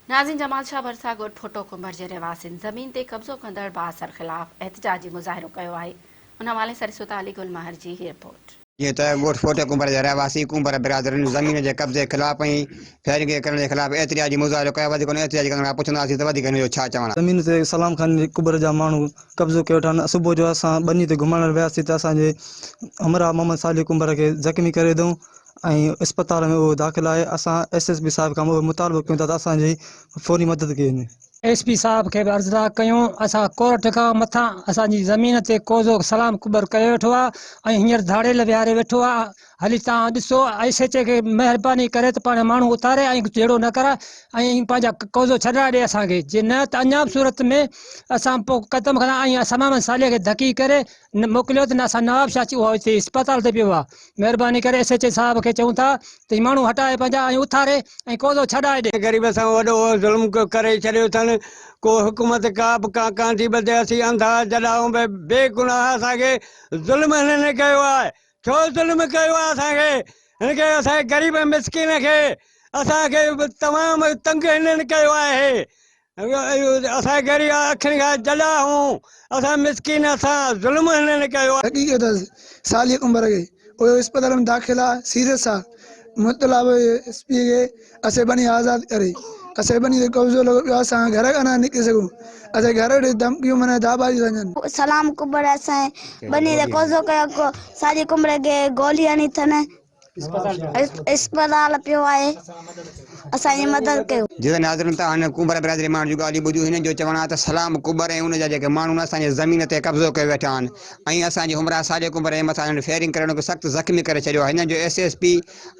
ناظرين جمال شاهه ڀرسان ڳوٺ ڦوٽو ڪنڀر جي رهواسين زمين تي قبضو ڪندڙ بااثر خلاف احتجاجي مظاهرو ڪيو آهي ان حوالي سان ڏسو ته علي گل مهر جي هي رپورٽ. جيئن ته ڳوٺ ڦوٽو ڪنڀر جا رهواسي ڪنڀر برادرين زمين جي قبضي خلاف ۽ فيرنگ ڪرڻ جي خلاف احتجاجي مظاهرو ڪيو وڌيڪ ان احتجاج ڪندڙن کان پڇنداسين ته وڌيڪ هن جو ڇا چوڻ آهي. زمين تي سلام خان جي قبر جا ماڻهو قبضو ڪيو ويٺا آهن صبح جو اسان ٻني تي گهمڻ وياسين ته اسان جي همراهه محمد صالح ڪنڀر کي زخمي ڪري وڌائون ۽ اسپتال ۾ اهو داخل آهي اسان ايس ايس پي صاحب کان اهو مطالبو ڪيون ٿا ته اسان جي فوري مدد ڪئي وڃي. ايس پي صاحب کي به عرض ٿا ڪيون اسان ڪورٽ کان مٿان اسان جي زمين تي قوضو سلام ڪٻر ڪيو ويٺو آ ۽ هينئر ڌاڙيل ويهاري ويٺو آ هلي تان ڏسو ايس ايچ اي کي مهرباني ڪري ته پنهنجا ماڻهو اٿاري ۽ جهيڙو نه ڪرائي ۽ پنهنجا قوضو ڇڏرائي ڏي اسان کي جي نه ته اڃا به صورت ۾ اسان پوء قدم کڻا ۽ اسان محمد صالح کي ڌڪي ڪري نه موڪليو ته نه اسان نواب شاهه اهو هتي اسپتال تي پيو آ مهرباني ڪري ايس ايچ اي صاحب کي چئون ٿا ته هي ماڻهو هٽائي پنهنجا ۽ اٿاري ۽ قوضو ڇڏائي ڏي. غريب سان وڏو ظلم ڪري ڇڏيو اٿن ڪو حڪومت ڪا به ڪان ڪان ٿي ٻڌي اسين انڌا جڏا آهيون بي بي گناهه اسان کي ظلم هنن ڪيو آهي ڇو ظلم ڪيو آهي اسان کي هن کي اسان غريب مسڪين کي اسان کي تمام تنگ هنن ڪيو آهي اسان غريب اکين کان جڏا آهيون اسان مسڪين اسان ظلم هنن ڪيو آهي. حقيقت آ صالح ڪنڀر کي اهو اسپتال ۾ داخل آ سيريس آ مطلب ايس پي کي اسين ٻني آزاد ڪري اسين ٻني تي قبضو لڳو پيو آ اسان گهر کان نه نڪري سگهون اسين گهر ڏي ڌمڪيون معنيٰ داٻا ٿي وڃن. سلام ڪنڀر اسين ٻني تي قبضو ڪيو صالح ڪنڀر کي گولي هڻي اٿن. اسپتال پيو آهي اسان جي مدد ڪيو. جيئن ناظرين تان هن ڪنڀر برادري ماڻهن جون ڳالهيون ٻڌيون هنن جو چوڻ آهي ته سلام ڪٻر ۽ ان جا جيڪي ماڻهو آهن اسان جي زمين تي قبضو ڪيو ويٺا آهن ۽ اسان جي همراهه صالح ڪنڀر جي مٿان هنن فيرنگ ڪري هن کي سخت زخمي ڪري ڇڏيو آهي هنن جو S S P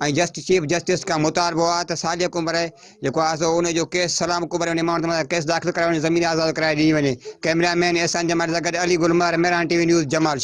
۽ chief justice کان مطالبو آهي ته صالح ڪنڀر جيڪو آهي سو ان جو ڪيس سلام ڪٻر ۽ ان ماڻهن مٿان ڪيس داخل ڪرائي وڃي زمين آزاد ڪرائي ڏني وڃي ڪئميرا مين احسان جمالي سان گڏ Ali Gul Mehar Mehran T V news Jamal.